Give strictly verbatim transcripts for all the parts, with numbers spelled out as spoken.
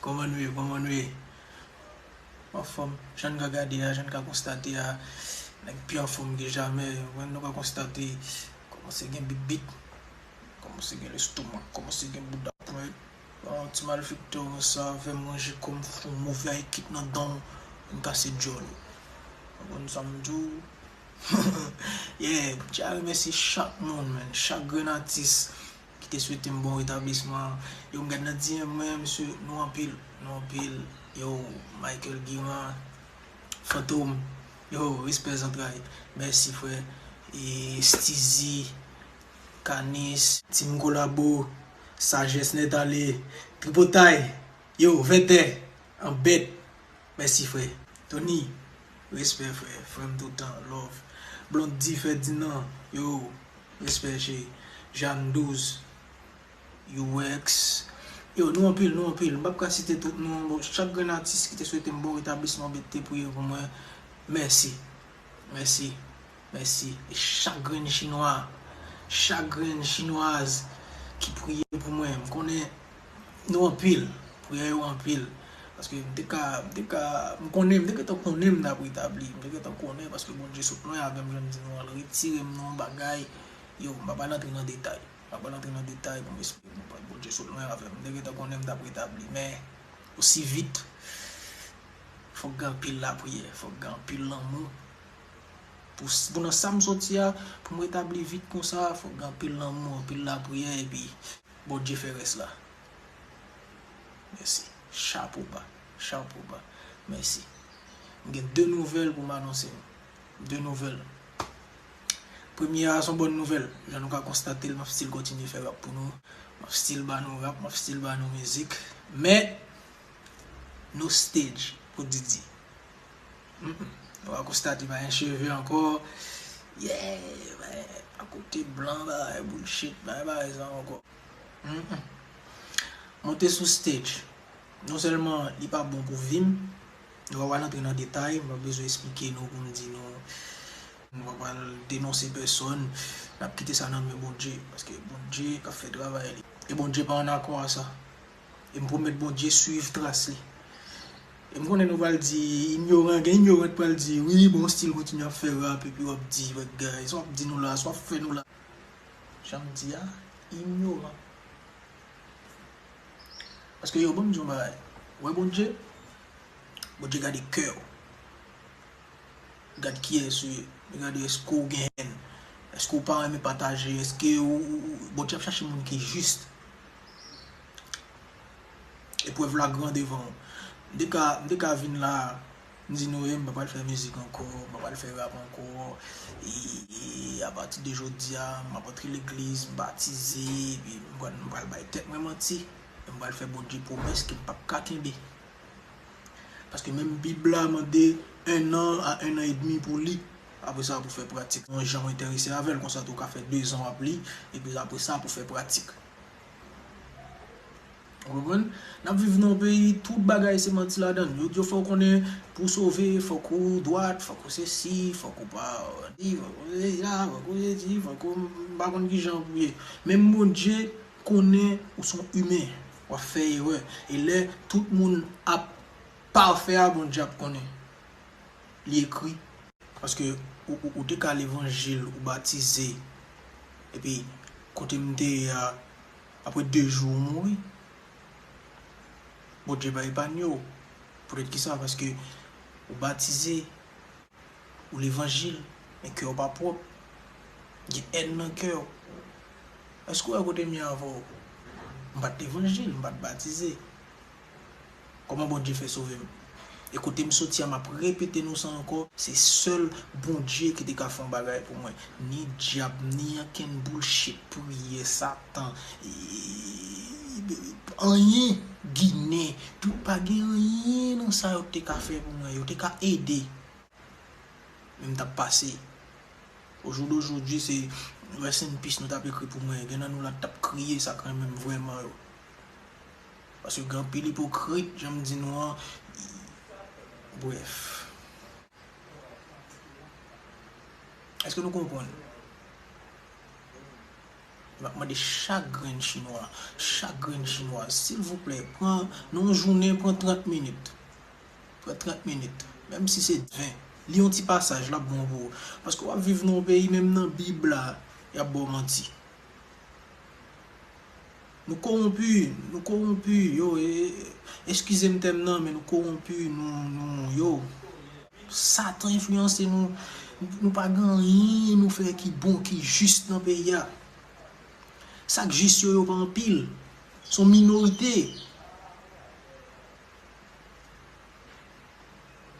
Kòman nou ye? Kòman nou ye? Anfòm, jan n ka gade a, jan n ka konstate a, nèg pi anfòm ke jamè. Ou konprann, nou ka konstate, kòmanse gen bibit, kòmanse gen lestomak, kòmanse gen bouda pwent. Yon ti malfektè konsa, fè manje kòm fon move ekip nan dan w, vin kase djòl ou. Ou konprann sa m di w? Yeah, m tya remèsye chak moun, man, chak grenn atis ki te swete m bon retablisman. Yo, m gad nan D M mwen, mesye, nou anpil, nou anpil. Yo, Michael Guiran, Fantom, yo, respè zantray. Mèsi, frè. E Steezy, Kanis, Team Kolabo, Sajès Nèt Ale, Tripotay, yo, Vètè, Anbèt. Mèsi, frè. Tony, respè, frè. Frè m toutan, love. Blondy Ferdinand, yo, respè, cheri. Jeanne Douze, U X. Yo, nou anpil, nou anpil. M p ap ka site tout non. Bon, chak grenn atis ki te swete m bon retablisman, ki te priye pou mwen. Mèsi. Mèsi. Mèsi. E chak grenn chinwa, chak grenn chinwaz ki priye pou mwen. M konnen nou anpil. Priyè yo anpil. Paske m te ka, m te ka, m konnen, m te gentan konnen m t ap retabli. M te gentan konnen paske Bondye sot lwen avè m, jan m di nou an, l retire m nan yon bagay. Yo, m pa pral antre nan detay. M pa pral antre nan detay pou m esplike nou, Bondye sot lwen avè m. M te gentan konnen m t ap retabli, men osi vit, fòk gen anpil lapriyè, fòk gen anpil lanmou. Pou, pou nan sa m soti a, pou m retabli vit konsa, fòk gen anpil lanmou, anpil lapriyè, epi Bondye fè rès la. Mèsi. Chapo ba. Chapo ba. Mèsi. M gen de nouvèl pou m anonse nou. De nouvèl. Premye a, se yon bòn nouvèl. Jan nou ka konstate l, m ap still kontinye fè rap pou nou. M ap still ba nou rap, m ap still ba nou mizik. Men, no stage pou Didi. Mm, mm. Nou ka konstate pa gen cheve ankò. Yeah, men, akote blan, bagay bullshit, bagay, bagay sa ankò. Mm, mm. Monte sou stage. Non sèlman li pa bon pou vi m, nou pa pral antre nan detay, m pa bezwen esplike nou pou m di nou, nou pa pral denonse pèsòn, n ap kite sa nan men Bondye, paske Bondye k ap fè travay li. E Bondye pa ann akò a sa. E m pwomèt Bondye swiv tras li. E m konnen nou pral di, inyoran, gen inyoran k pral di, wi, bon, still kontinye ap fè rap, epi w ap di, wè, guys, w ap di nou la, sa w ap fè nou la. Jan m di a, inyoran. Paske yo, ban m di yon bagay. Ou wè Bondye? Bondye gade kè w. Li gade kiyès ou ye. Li gade èske w gen hèn. Èske w pa renmen pataje. Èske ou, ou, ou, Bondye ap chache moun ki jis. Eprèv la gran devan w. M te ka, m te ka vin la, m di nou, e, m pa pral fè mizik ankò, m pa pral fè rap ankò. E, e, apati de jodi a, m ap antre legliz, m batize, epi m pral, m pral bay tèt mwen manti. E m pral fè Bondye pwomès ke m p ap ka kenbe. Paske menm Bib la mande un an a un an edmi pou li. Apre sa, pou fè pratik. Yon jan w enterese avè l, konsa tou w ka fè dezan w ap li, epi apre sa, pou fè pratik. Ou konprann? N ap viv nan yon peyi, tout bagay se manti ladan l. Yo, yo fè w konnen pou w sove, fòk ou dwat, fòk ou sesi, fòk ou pa di, fòk ou sesi la, fòk ou sesi, fòk ou m pa konn kijan pou w ye. Menm Bondye konnen ou se yon imen, w ap fè erè. E lè tout moun ap pafè a, Bondye ap konnen. Li ekri. Paske ou, ou, ou te ka levanjil, ou batize. Epi, kote m te ye a, apre de jou, ou mouri. Bondye pa epanye w. Poutèt ki sa? Paske ou batize, ou levanjil, men kè w pa pwòp. Gen hèn nan kè w. Èske w wè kote m ye avè w? M pa t levanjil, m pa t batize. Kòman Bondye fè sove m? E kote m soti a, m ap repete nou sa ankò, se sèl Bondye ki te ka fè yon bagay pou mwen. Ni dyab, ni ankenn bullshit, priyè, Satan, e, anyen, Ginen, tout pa gen anyen nan sa yo te ka fè pou mwen. Yo te ka ede. Men m t ap pase. Au jour d'aujourd'hui, se rest in peace nou t ap ekri pou mwen. Gen nan nou la t ap kriye sa k renmen m vrèman yo. Paske gen anpil ipokrit, jan m di nou an. Brèf. Èske nou konprann? M ap mande chak grenn chinwa, chak grenn chinwaz, silvouplè, pran, nan yon jounen, pran trant minit. Pran trant minit. Menm si se ven. Li yon ti pasaj, l ap bon pou ou. Paske w ap viv nan yon peyi, menm nan Bib la, y ap ba w manti. Nou kowonpi, nou kowonpi, yo, e, e, eskize m tèm nan, men nou kowonpi, nou, nou, yo. Satan enfliyanse nou, nou pa gen anyen nou fè ki bon, ki jis nan peyi a. Sa k jis yo, yo pa anpil. Se yon minorite.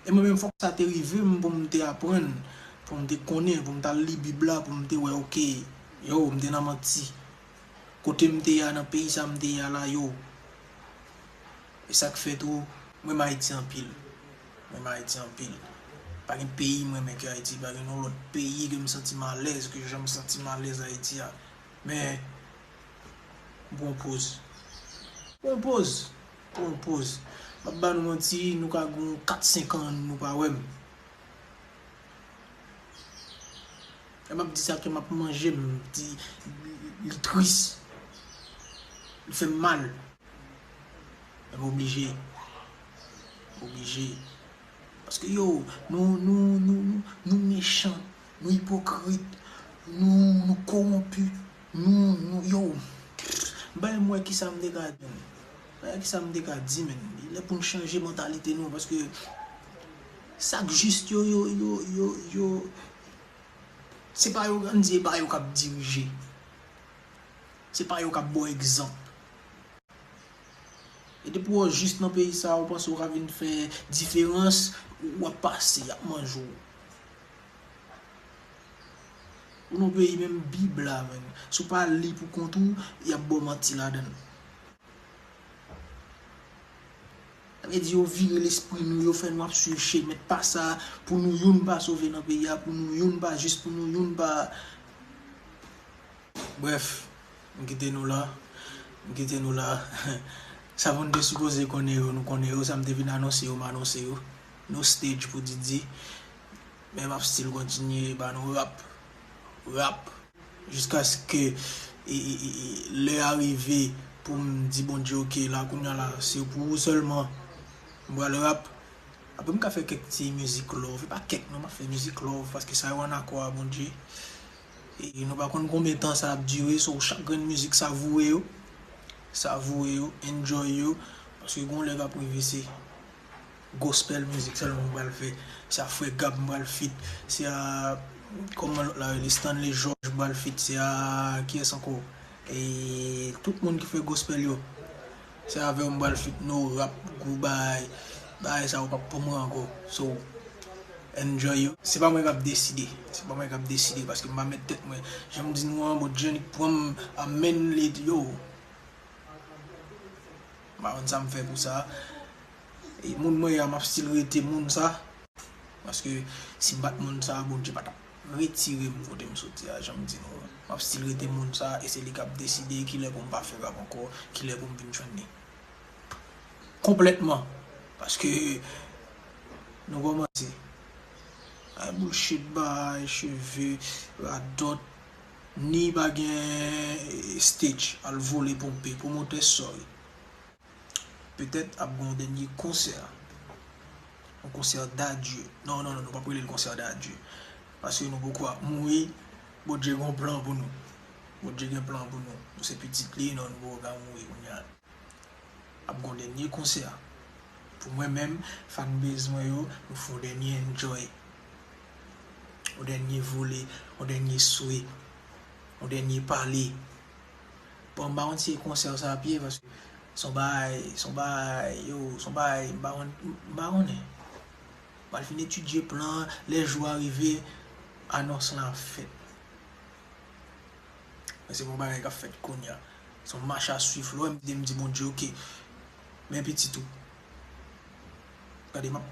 E mwen menm, fòk sa te rive m pou m te aprann, pou m te konnen, pou m t al li Bib la, pou m te wè, oke, yo, m te nan manti. Kote m te ye a, nan peyi sa m te ye a la, yo. E sa k fè tou, m renmen Ayiti anpil. M renmen Ayiti anpil. Pa gen peyi m renmen ke Ayiti, pa gen yon lòt peyi ke m santi m alèz, ke jan m santi m alèz Ayiti a. Men, m pran poz. M pran poz. M pran poz. M ap ba nou manti, nou ka gen kat senk an, nou pa wè m. E m ap di sa ke m ap manje, m di li tris. Li fè m mal. Men m oblije. M oblije. Paske yo, nou, nou, nou, nou, nou mechan, nou ipokrit, nou, nou kowonpi, nou, nou, yo. M pa menm wè kisa m te ka di, men. M pa wè kisa m te ka di, men. Li lè pou n chanje mantalite nou, paske sa k jis yo, yo, yo, yo, yo, se pa yo, ann di, e pa yo k ap dirije. Se pa yo k ap ba w egzanp. E depi w jis nan peyi sa a, ou panse w ka vin fè diferans, w ap pase, y ap manje w. Ou nan peyi menm Bib la, menm. Si w pa li pou kont ou, y ap ba w manti ladan l. Sa vle di yo vire lespri nou, yo fè nou ap swiv chemen pa sa, pou nou youn pa sove nan peyi a, pou nou youn pa jis, pou nou youn pa. Brèf, m kite nou la. M kite nou la. Sa moun te sipoze konnen yo, nou konnen yo. Sa m te vin anonse yo, m anonse yo. No stage pou Didi. Men m ap still kontinye ba nou rap. Rap. Jiskaske e, e, e, e, lè a rive pou m di Bondye, oke, la, kounye a la, se pou ou sèlman. M pral rap. Apre, m ka fè kèk ti mizik love. E pa kèk, non, m ap fè mizik love, paske sa yo an akò a Bondye. E nou pa konn konbyen tan sa ap dire, so chak grenn mizik, savoure yo. Savoure yo, enjoy yo. Paske gon lè k ap rive, se gospel mizik sèlman m pral fè. Se a Frè Gab m pral feat. Se a, kòman lòt la rele, Stanley George m pral feat. Se a, kiyès ankò? E tout moun ki fè gospel yo. Se avè w m pral feat, no rap, gwo bagay. Bagay sa yo p ap pou mwen ankò. So, enjoy yo. Se pa mwen k ap deside. Se pa mwen k ap deside, paske m pa mèt tèt mwen. Jan m di nou an, Bondye annik pran m, amèn, li, yo. M pa konn sa m fè pou sa. E moun mwen ye a, m ap still rete moun sa. Paske si m pa t moun sa, Bondye pa t ap retire m kote m soti a, jan m di nou an. M ap still rete moun sa, e se li k ap deside kilè pou m pa fè rap ankò, kilè pou m vin jwenn li. Konplètman. Paske nou kòmanse. Ay bullshit, bay cheve, radòt, ni pa gen, eh, stage, al vole ponpe, pwomotè, sorry. Petèt ap gen yon dènye konsè. Yon konsè d'adieu. Non, non, non, nou p ap rele l konsè d'adieu. Paske nou poko ap mouri. Bondye gen yon plan pou nou. Bondye gen plan pou nou. Nou se pitit li, non, nou poko ka mouri kounye a. Ap gen yon dènye konsè. Pou mwen menm, fanbase mwen yo, nou fè yon dènye enjoy. Yon dènye vole, yon dènye swe, yon dènye pale. Bon, m pa konn si e konsè sa ap ye, paske se yon bagay, se yon bagay, yo, se yon bagay, m pa konn, m pa konnen. M pral fin etidye plan an, lè jou a rive, anons lan ap fèt. Men se pa yon bagay k ap fèt kounye a. Se yon mach a swiv, lè w wè m di, m di Bondye, oke, men pitit ou. Gade, m ap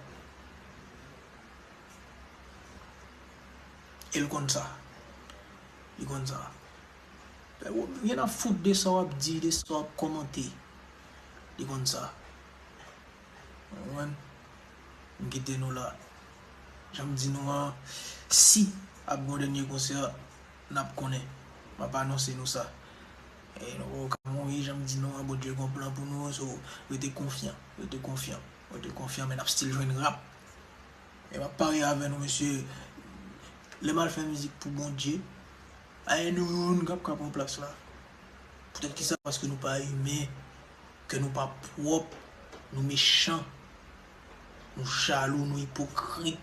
E l konn sa. Li konn sa. Rien à foutre de sa w ap di, de sa w ap kòmante. Li konn sa. Ou konprann? M kite nou la. Jan m di nou an, si ap gen yon dènye konsè, n ap konnen. M ap anonse nou sa. E nou poko ka mouri, jan m di nou an, Bondye gon plan pou nou, so rete konfyan, rete konfyan, rete konfyan, men n ap still jwenn rap. E m ap parye avè nou, mesye, lè m al fè mizik pou Bondye, pa gen nou youn k ap ka pran plas la. Poutèt kisa? Paske nou pa imen, kè nou pa pwòp, nou mechan, nou jalou, nou ipokrit.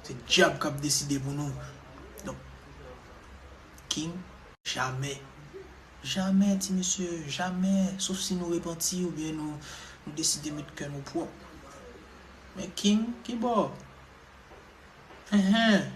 Se dyab k ap deside pou nou. Donk, King, jamè. Jamè, ti mesye, jamè. Sof si nou repanti oubyen nou, nou deside met kè nou pwòp. Men King, kibò? Enhen.